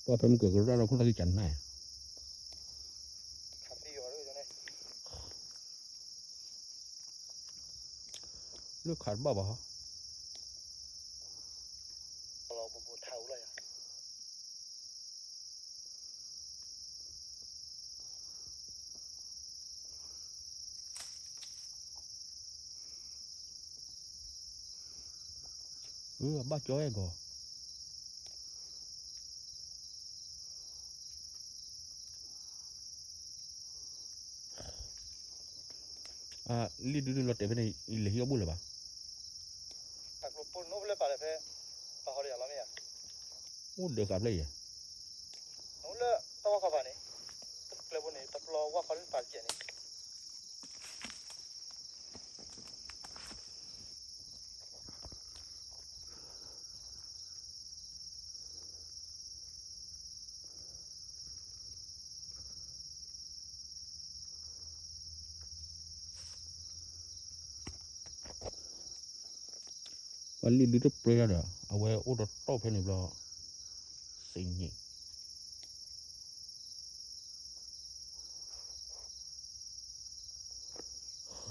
ပှၤဖဲမုၢ်ကၢၤကရၢလီၤခိၣ်သၣ်ခံကနၣ်, လၢခးတဘၣ်ဘၣ်, အဘၣ်ကၠီအဲၣ်ဂီၤ, လံၣ်ဒုဒုလီၤတဲာ်ဖဲန့ၣ် ယလဲၤဟံးအီၣ်ဘိၣ်လၢၤဘၣ်, အိၣ်ဒၢးဃာ်ဖျၢၣ်ယဲၢ်, ပှၤလံၣ်ဒုတပြဲဒီး အဝဲအိၣ်ဒီးတီၢ်ဖဲန့ၣ်ဘျီ, စ့ညံး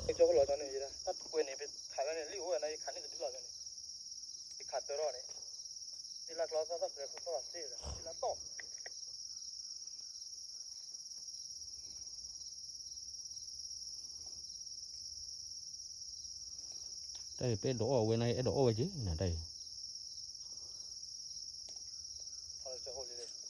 ကၠီလီၤန့ၣ် တၢ်တကွဲးန့ၣ် ပခးဝဲန့ၣ် လံၣ်အိၣ်ဝဲန့ၣ် ယခးန့ၢ်တဒုလီၤန့ၣ်, ယခးတၢထီၣ်န့ၣ်, သ့လၢကျီသီၣ်သၣ်ပှဲၤခိၣ်သီၣ်သ့ဒီး သ့လၢတီၢ် တၢ်အံၤ ပအဲၣ်ဒိးအီၣ်ဝဲန့ၣ် အဲၣ်ဒိးအီၣ်ဝဲက့ၤနၤတၢ်အံၤ, ကၠီ